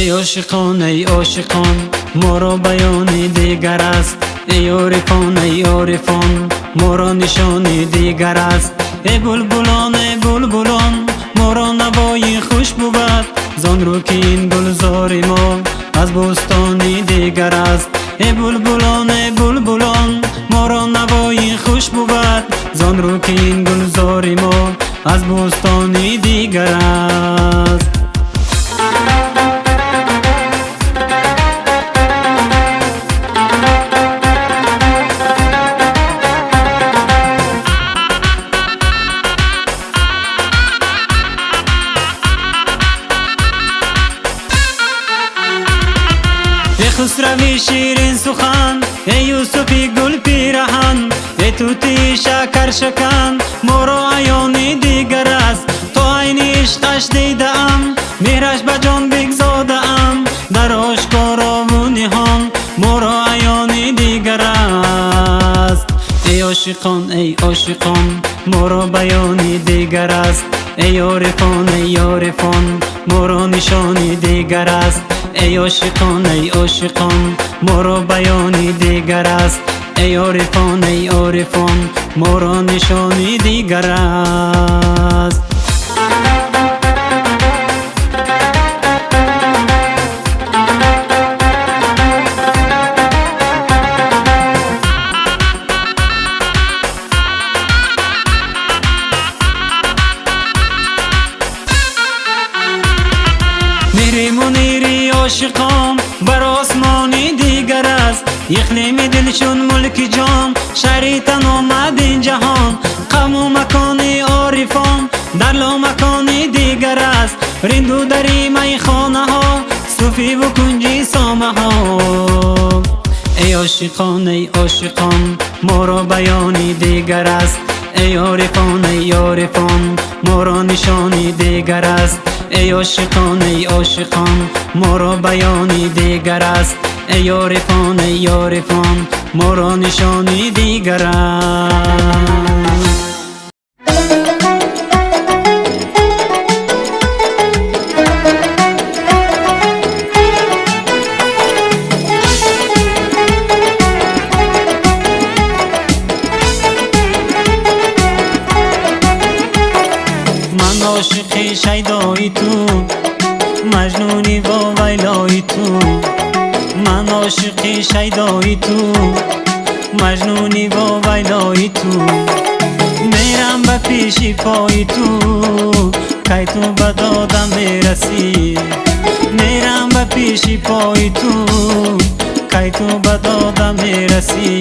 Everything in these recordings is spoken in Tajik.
Эй ошиқон, эй ошиқон, моро баёни дигар аст. Эй орифон, эй орифон, моро нишони дигар аст. Эй булбулон, эй булбулон, моро навои хуш бувад. Зон рӯ ки ин гулзори мо аз бӯстони дигар аст. Эй булбулон, эй булбулон, моро навои хуш бувад. Зон рӯ ки ин гулзори мо аз бӯстони дигар аст. Эй Хусрави ширин сухан, эй Юсуфи гул пираҳан, эй тути шакаршакан, моро аёни дигар аст. То айни ишқаш дидаам, меҳраш ба ҷон бигзодаам. Дар ошкорову ниҳон моро аёни дигар аст. Эй ошиқон, эй ошиқон, моро баёни дигар аст. Эй орифон, эй орифон, моро нишони дигар аст. Эй ошиқон, эй ошиқон, моро баёни дигар аст. Эй орифон, эй орифон, моро нишони дигар аст. Меҳри мунири ошиқон бар осмони дигар аст. Иқлими дил чун мулки ҷон, шаҳри тан омад ин ҷаҳон. Қавму макони орифон дар ломакони дигар аст. Ринду дари майхонаҳо, суфиву кунҷи сомаҳо. Эй ошиқон, эй ошиқон, моро баёни дигар аст. Эй орифон, эй орифон, моро нишони дигар аст. Эй ошиқон, эй ошиқон, моро баёни дигар аст. Эй орифон, эй орифон, моро нишони дигар аст. Ман ошиқи шайдои ту, маҷнуни вовайлои ту. Ман ошиқи шайдои ту, маҷнуни вовайлои ту. Мерам ба пеши пои ту, кай ту ба додам мерасӣ. Мерам ба пеши пои ту, кай ту ба додам мерасӣ.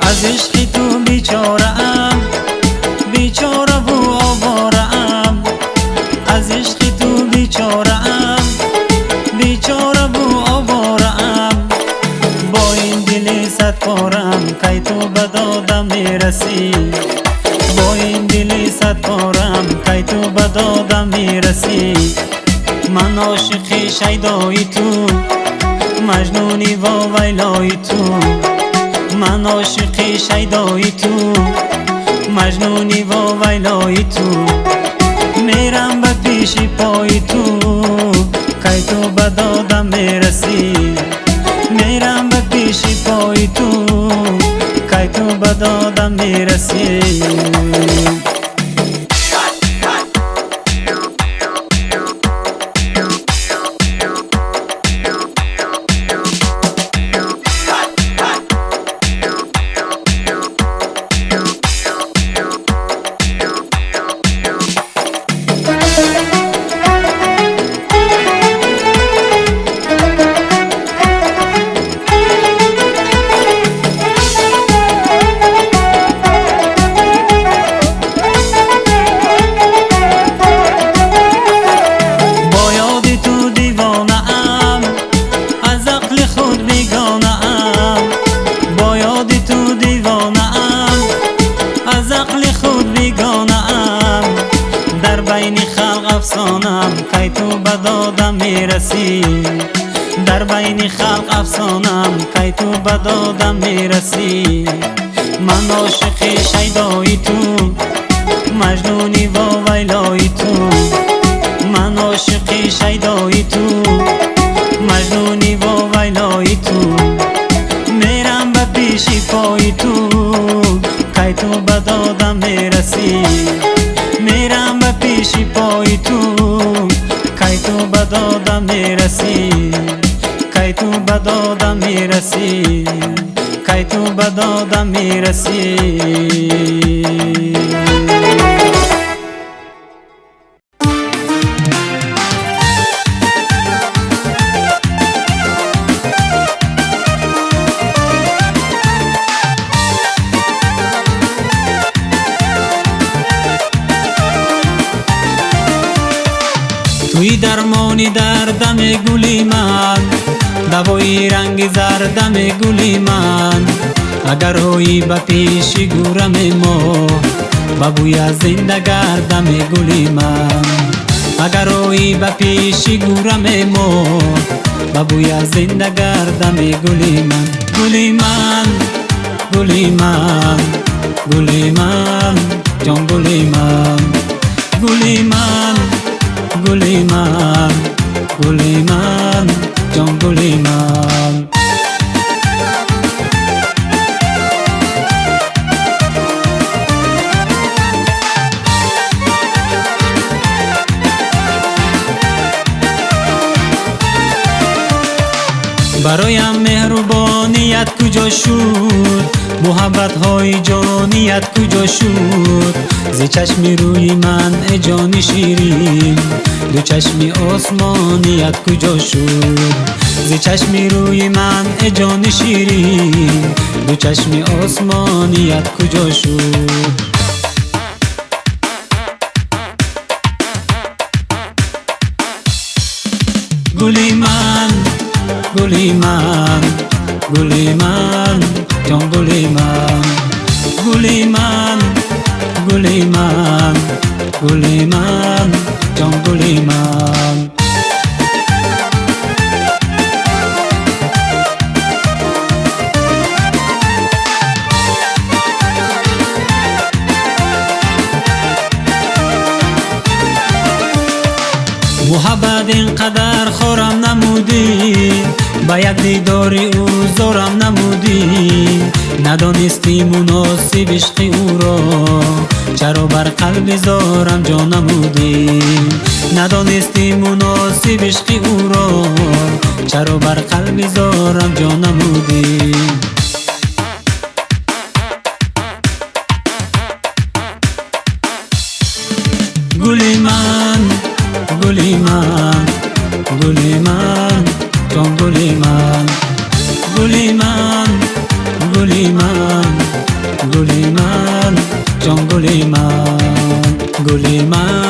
Аз ишқи ту бечораам, бечораву овораам. Аз ишқи ту бечораам, бечораву овораам. Бо ин дили садпорам, кай ту ба додам мерасӣ. Бо ин дили садпорам, кай ту ба додам мерасӣ. Ман ошиқи шайдои ту, маҷнуни вовайлои ту. Ман ошиқи шайдои ту, маҷнуни вовайлои ту. Мерам ба пеши пои ту, кай ту ба додам мерасӣ. Мерам ба пеши пои ту, кай ту ба додам мерасӣ. Кай ту ба додам мерасӣ? Дар байни халқ афсонам, кай ту ба додам мерасӣ? Ман ошиқи шайдои ту, маҷнуни вовайлои ту. Ман ошиқи шайдои ту, маҷнуни вовайлои ту. Мерам ба пеши пои ту, кай ту ба додам мерасӣ? Мерам ба пеши пои ту, кай ту ба додам мерасӣ? Кай ту ба додам мерасӣ? Кай ту ба додам мерасӣ? Туи дармони дардаме гули ман, давои ранги зардаме гули ман. Агар оӣ ба пеши гӯраме мо, ба бӯя зинда гардаме гули ман. Агар оӣ ба пеши гӯраме мо, ба бӯя зинда гардаме гули ман. Гули ман, гули ман, гули ман, ҷон гули ман. Гули ман, гули ман, гули ман, ҷон гули ман. Бароям меҳрубоният куҷо шуд? Муҳаббатҳои ҷоният куҷо шуд? Зи чашми рӯи ман э ҷони ширин, ду чашми осмоният куҷо шуд? Зи чашми рӯи ман э ҷони ширин, ду чашми осмоният куҷо шуд? Гули ман, гули ман, гули ман, ҷон гули ман. Гули ман, гули ман, гули ман, ҷон гули ман. Муҳаббат ин қадар хорам намудӣ, ба як дидори ӯ зорам намудӣ. Надонистӣ муносиб ишқи ӯро, чаро бар қалби зорам ҷо намудӣ? Надонистӣ муносиб ишқи ӯро, чаро бар қалби зорам ҷо намудӣ? Гули ман, гули ман, гули ман, ҷон гули ман. Гули ман, гули ман, гули ман, ҷон гули ман. Гули ман.